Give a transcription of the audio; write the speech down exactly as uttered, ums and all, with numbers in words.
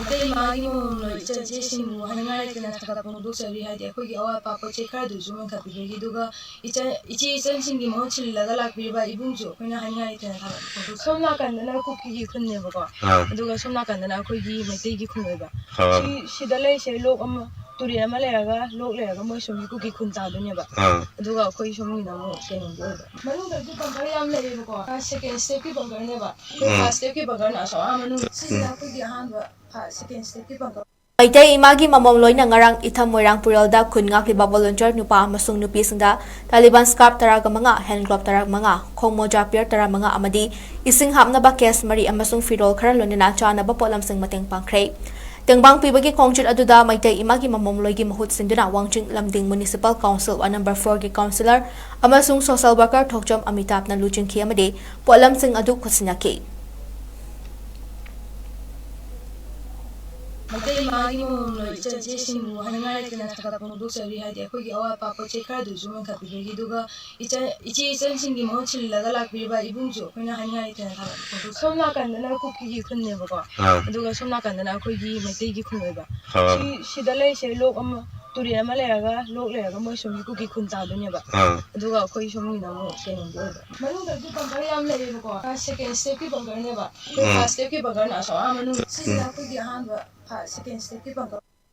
ꯑꯇꯩ ꯃꯥꯒꯤ ꯃꯃꯣꯝꯂꯣꯏ ꯏꯆꯟ ꯏꯆꯦꯁꯤꯡꯕꯨ ꯍꯥꯏꯅꯤꯡꯉꯥꯏ ꯂꯩꯇꯅ ꯊꯥꯒꯠꯄ ꯐꯣꯡꯗꯣꯛꯆꯔꯤ꯫ ꯍꯥꯏꯗꯤ ꯑꯩꯈꯣꯏꯒꯤ ꯑꯋꯥꯠ ꯑꯄꯥ ꯄꯣꯠ ꯆꯩ ꯈꯔꯗꯨꯁꯨ ꯃꯦꯟꯈꯠꯄꯤꯕꯒꯤ, ꯑꯗꯨꯒ ꯏꯆꯟ, ꯏꯆꯦ ꯏꯆꯟꯁꯤꯡꯒꯤ ꯃꯍꯨꯠ ꯁꯤꯜꯂꯒ ꯂꯥꯛꯄꯤꯔꯤꯕ ꯏꯕꯨꯡꯁꯨ ꯑꯩꯈꯣꯏꯅ ꯍꯥꯏꯅꯤꯡꯉꯥꯏ ꯂꯩꯇꯅ ꯊꯥꯒꯠꯄ ꯐꯣꯡꯗꯣꯛꯆꯔꯤ꯫ ꯁꯣꯝ ꯅꯥꯀꯟꯗꯅ ꯀꯨꯀꯤꯒꯤ ꯈꯨꯟꯅꯦꯕꯀꯣ, ꯑꯥ꯫ ꯑꯗꯨꯒ ꯁꯣꯝ ꯅꯥꯀꯟꯗꯅ ꯑꯩꯈꯣꯏꯒꯤ ꯃꯩꯇꯩꯒꯤ ꯈꯨꯟ ꯑꯣꯏꯕ꯫ ꯑꯥ꯫ ꯁꯤ, ꯁꯤꯗ ꯂꯩꯁꯦ ꯂꯣꯛ ꯑꯃ, ꯇꯨꯔꯦꯜ ꯑꯃ ꯂꯩꯔꯒ, ꯂꯣꯛ ꯂꯩꯔꯒ ꯃꯣꯏ ꯁꯣꯝꯒꯤ ꯀꯨꯀꯤ ꯈꯨꯟ ꯇꯥꯗꯣꯏꯅꯦꯕ꯫ ꯑꯥ꯫ ꯑꯗꯨꯒ ꯑꯩꯈꯣꯏ ꯁꯣꯝꯒꯤꯅ ꯑꯃꯨꯛ ꯀꯩꯅꯣꯒꯤ ꯑꯣꯏꯕ꯫ ꯃꯅꯨꯡꯗꯗꯤ ꯕꯪꯀꯔ ꯌꯥꯝ ꯂꯩꯌꯦꯕꯀꯣ꯫ ꯁꯦꯀꯦꯟ ꯁ꯭ꯇꯦꯞꯀꯤ ꯕꯪꯀꯔꯅꯦꯕ꯫ ꯑꯩꯈꯣꯏ ꯎꯝ꯫ ꯐꯥꯔꯁ ꯁ꯭ꯇꯦꯞꯀꯤ ꯕꯪꯀꯔꯅ ꯑꯁꯣꯝ ꯑꯥ ꯃꯅꯨꯡ꯫ ꯁꯤꯁꯤꯅ ꯎꯝ꯫ ꯑꯩꯈꯣꯏꯒꯤ ꯑꯍꯥꯟꯕ ꯐꯥ-, ꯁꯦꯀꯦꯟ ꯁ꯭ꯇꯦꯞꯀꯤ ꯕꯪꯀꯔ꯫ ꯃꯩꯇꯩ ꯏꯃꯥꯒꯤ ꯃꯃꯣꯝ ꯂꯣꯏꯅ ꯉꯔꯥꯡ ꯏꯊꯝ ꯃꯣꯏꯔꯥꯡ ꯄꯨꯔꯦꯜꯗ ꯈꯨꯟ ꯉꯥꯛꯂꯤꯕ ꯚꯣꯂꯨꯟꯇꯤꯌꯔ ꯅꯨꯄꯥ ꯑꯃꯁꯨꯡ ꯅꯨꯄꯤꯁꯤꯡꯗ ꯇꯥꯂꯤꯕꯥꯟ ꯁ꯭ꯀꯥꯔꯞ ꯇꯔꯥꯒ ꯃꯉꯥ, ꯍꯦꯟ ꯒ꯭ꯂꯣꯞ ꯇꯔꯥꯒ ꯃꯉꯥ, ꯈꯣꯡ ꯃꯣꯖꯥ ꯄꯤꯌꯔ ꯇꯔꯥꯃꯉꯥ ꯑꯃꯗꯤ ꯏꯁꯤꯡ ꯍꯥꯞꯅꯕ ꯀꯦꯁ ꯃꯔꯤ ꯑꯃꯁꯨꯡ ꯐꯤꯔꯣꯜ ꯈꯔ ꯂꯣꯏꯅꯅ ꯆꯥꯅꯕ ꯄꯣꯠꯂꯝꯁꯤꯡ ꯃꯇꯦꯡ ꯄꯥꯡꯈ꯭ꯔꯦ꯫ ꯇꯦꯡꯕꯥꯡ ꯄꯤꯕꯒꯤ ꯈꯣꯡꯆꯠ ꯑꯗꯨꯗ ꯃꯩꯇꯩ ꯏꯃꯥꯒꯤ ꯃꯃꯣꯝ ꯂꯣꯏꯒꯤ ꯃꯍꯨꯠ ꯁꯤꯟꯗꯨꯅ ꯋꯥꯡꯖꯤꯡ ꯂꯝꯗꯤꯡ ꯃ꯭ꯌꯨꯅꯤꯁꯤꯄꯥꯜ ꯀꯥꯎꯟꯁꯤꯜ ꯋꯥꯔꯗ ꯅꯝꯕꯔ ꯐꯣꯔꯒꯤ ꯀꯥꯎꯟꯁꯤꯂꯔ ꯑꯃꯁꯨꯡ ꯁꯣꯁꯦꯜ ꯋꯥꯔꯀꯔ ꯊꯣꯛꯆꯣꯝ ꯑꯃꯤꯇꯥꯕꯅ ꯂꯨꯆꯤꯡꯈꯤ ꯑꯃꯗꯤ ꯄꯣꯠꯂꯝꯁꯤꯡ ꯑꯗꯨ ꯈꯨꯠꯁꯤꯟꯅꯈꯤ꯫ ꯃꯩꯇꯩ ꯏꯃꯥꯒꯤ ꯃꯃꯣꯝ ꯂꯣꯏ ꯏꯆꯟ ꯏꯆꯦꯁꯤꯡꯕꯨ ꯍꯥꯏꯅꯤꯡꯉꯥꯏ ꯂꯩꯇꯅ ꯊꯥꯒꯠꯄ ꯐꯣꯡꯗꯣꯛꯆꯔꯤ꯫ ꯍꯥꯏꯗꯤ ꯑꯩꯈꯣꯏꯒꯤ ꯑꯋꯥꯠ ꯑꯄꯥ ꯄꯣꯠ ꯆꯩ ꯈꯔꯗꯨꯁꯨ ꯃꯦꯟꯈꯠꯄꯤꯕꯒꯤ, ꯑꯗꯨꯒ ꯏꯆꯟ, ꯏꯆꯦ ꯏꯆꯟꯁꯤꯡꯒꯤ ꯃꯍꯨꯠ ꯁꯤꯜꯂꯒ ꯂꯥꯛꯄꯤꯔꯤꯕ ꯏꯕꯨꯡꯁꯨ ꯑꯩꯈꯣꯏꯅ ꯍꯥꯏꯅꯤꯡꯉꯥꯏ ꯂꯩꯇꯅ ꯊꯥꯒꯠꯄ ꯐꯣꯡꯗꯣꯛꯆꯔꯤ꯫ ꯁꯣꯝ ꯅꯥꯀꯟꯗꯅ ꯀꯨꯀꯤꯒꯤ ꯈꯨꯟꯅꯦꯕꯀꯣ, ꯑꯥ꯫ ꯑꯗꯨꯒ ꯁꯣꯝ ꯅꯥꯀꯟꯗꯅ ꯑꯩꯈꯣꯏꯒꯤ ꯃꯩꯇꯩꯒꯤ ꯈꯨꯟ ꯑꯣꯏꯕ꯫ ꯑꯥ꯫ ꯁꯤ, ꯁꯤꯗ ꯂꯩꯁꯦ ꯂꯣꯛ ꯑꯃ, ꯇꯨꯔꯦꯜ ꯑꯃ ꯂꯩꯔꯒ, ꯂꯣꯛ ꯂꯩꯔꯒ ꯃꯣꯏ ꯁꯣꯝꯒꯤ ꯀꯨꯀꯤ ꯈꯨꯟ ꯇꯥꯗꯣꯏꯅꯦꯕ꯫ ꯑꯥ꯫ ꯑꯗꯨꯒ ꯑꯩꯈꯣꯏ ꯁꯣꯝꯒꯤꯅ ꯑꯃꯨꯛ ꯀꯩꯅꯣꯒꯤ ꯑꯣꯏꯕ꯫ ꯃꯅꯨꯡꯗꯗꯤ ꯕꯪꯀꯔ ꯌꯥꯝ ꯂꯩꯌꯦꯕꯀꯣ꯫ ꯁꯦꯀꯦꯟ ꯁ꯭ꯇꯦꯞꯀꯤ ꯕꯪꯀꯔꯅꯦꯕ꯫ ꯑꯩꯈꯣꯏ ꯎꯝ꯫ ꯐꯥꯔꯁ ꯁ꯭ꯇꯦꯞꯀꯤ ꯕꯪꯀꯔꯅ ꯑꯁꯣꯝ ꯑꯥ ꯃꯅꯨꯡ꯫ ꯁꯤꯁꯤꯅ ꯎꯝ꯫ ꯑꯩꯈꯣꯏꯒꯤ ꯑꯍꯥꯟꯕ ꯐꯥ-, ꯁꯦꯀꯦꯟ ꯁ꯭ꯇꯦꯞꯀꯤ ꯕꯪꯀꯔ꯫